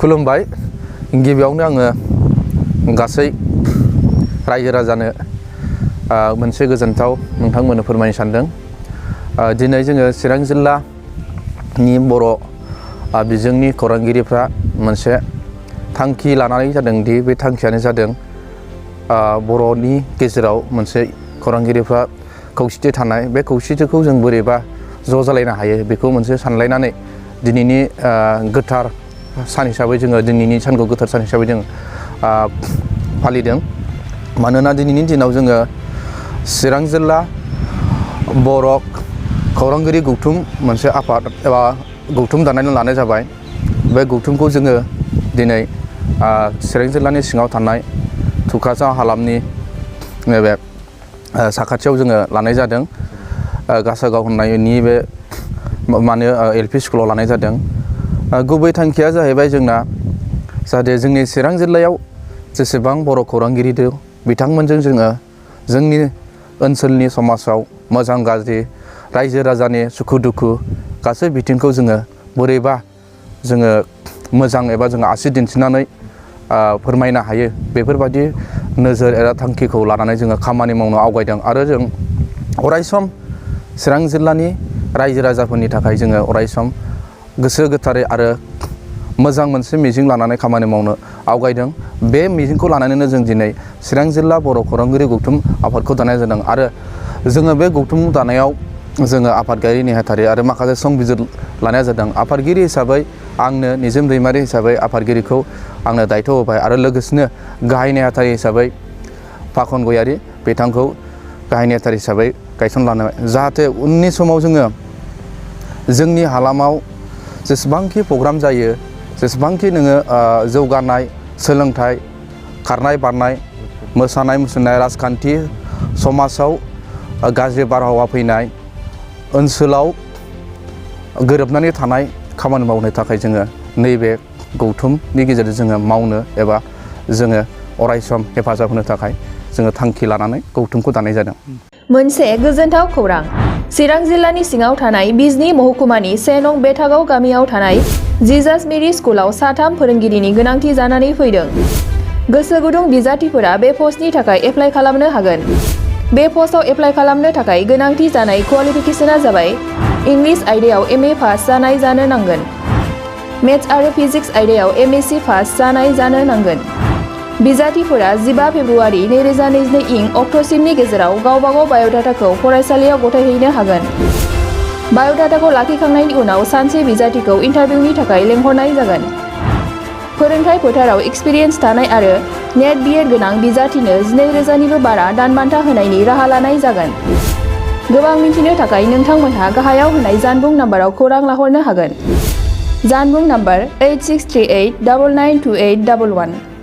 खुलुमबाय गिबियावनो आङो गासै रायजो राजानो मोनसे गोजोनथाव नोंथांमोननो फोरमायनो सानदों। दिनै जोङो चिरां जिल्लानि बर' बिजोंनि खौरांगिरिफ्रा मोनसे थांखि लानानै जादों दि बे थांखियानो जादों बर'नि गेजेराव मोनसे खौरांगिरिफ्रा खौसेथि थानाय, बे खौसेथिखौ जों बोरैबा ज' जालायनो हायो बेखौ मोनसे सानलायनानै दिनैनि गोथार सान हिसाबै जोङो दिनैनि सानखौ गोथार सान हिसाबै जों फालिदों। मानोना दिनैनि दिनाव जोङो चिरां जिल्ला बर' खौरांगिरि गौथुम मोनसे आफाद एबा गौथुम दानानै लानाय जाबाय। बे गौथुमखौ जोङो दिनै चिरां जिल्लानि सिङाव थानाय थुक्राझार हालामनि नैबे साखाथियाव जोङो लानाय जादों। गासागाव होननायनि बे LP स्कुलाव लानाय जादों। गुबै थांखिया जाहैबाय जोंना जाहाथे जोंनि चिरां जिल्लायाव जेसेबां बर' खौरांगिरि दं बिथांमोनजों जोङो जोंनि ओनसोलनि समाजाव मोजां गाज्रि रायजो राजानि सुखु दुखु गासै बिथिंखौ जोङो बोरैबा जोङो मोजां एबा जोङो आसि दिन्थिनानै फोरमायनो हायो, बेफोरबायदि नोजोर एबा थांखिखौ लानानै जोङो खामानि मावनो आवगायदों। आरो जों अरायसम चिरां जिल्लानि रायजो राजाफोरनि थाखाय जोङो अरायसम गोसो गोथारै आरो मोजां मोनसे मिजिं लानानै खामानि मावनो आवगायदों। बे मिजिंखौ लानानैनो जों दिनै चिरां जिल्ला बर' खौरांगिरि गौथुम आफादखौ दानाय जादों। आरो जोङो बे गौथुम दानायाव जोङो आफादगिरि नेहाथारि आरो माखासे संबिजिर लानाय जादों। आफादगिरि हिसाबै आंनो निजोम दैमारि हिसाबै आफादगिरिखौ आंनो दायथ' होबाय आरो लोगोसेनो गाहाय नेहाथारि हिसाबै फाखन गयारि बिथांखौ गाहाय नेहाथारि हिसाबै गायसनलांबाय। जाहाथे उननि समाव जोङो जोंनि हालामाव जेसेबांखि प्रग्राम जायो, जेसेबांखि नोङो जौगानाय सोलोंथाइ, खारनाय बारनाय, मोसानाय मुसुरनाय, राजखान्थि, समाजाव गाज्रि बारहावा फैनाय, ओनसोलाव गोरोबनानै थानाय खामानि मावनो थाखाय जोङो नैबे गौथुमनि गेजेरजों जोङो मावनो एबा जोङो अरायसम हेफाजाब होनो थाखाय जोङो थांखि लानानै गौथुमखौ दानाय जादों। मोनसे गोजोनथाव खौरां। चिरां जिल्लानि सिङाव थानाय बिजनी महकुमानि 1 नं बेथागाव गामियाव थानाय जिजास मेरि स्कुलाव 3 फोरोंगिरिनि गोनांथि जानानै फैदों। गोसो गुदुं बिजाथिफोरा बे पस्टनि थाखाय एप्लाइ खालामनो हागोन। बे पस्टआव एप्लाइ खालामनो थाखाय गोनांथि जानाय क्वालिफिकेसनआ जाबाय इंलिश आयदायाव MA पास जानाय जानो नांगोन। मेथ्स आरो फिजिक्स आयदायाव MSc पास जानाय जानो नांगोन। बिजाथिफोरा 15 फेब्रुआरि 2022 इं अक्ट'सिमनि गेजेराव गावबागाव बाय'डाटाखौ फरायसालियाव गथायहैनो हागोन। बाय'डाटाखौ लाखिखांनायनि उनाव सानसे बिजाथिखौ इन्टारभिउनि थाखाय लेंहरनाय जागोन। फोरोंथाय फोथाराव एक्सपिरियेन्स थानाय आरो नेट BEd गोनां बिजाथिनो 12,000निबो बारा दानबान्था होनायनि राहा लानाय जागोन। गोबां मिन्थिनो थाखाय नोंथांमोनहा गाहायाव होनाय जानबुं नाम्बाराव खौरां लाहरनो हागोन। जानबुं नाम्बार 8638992811।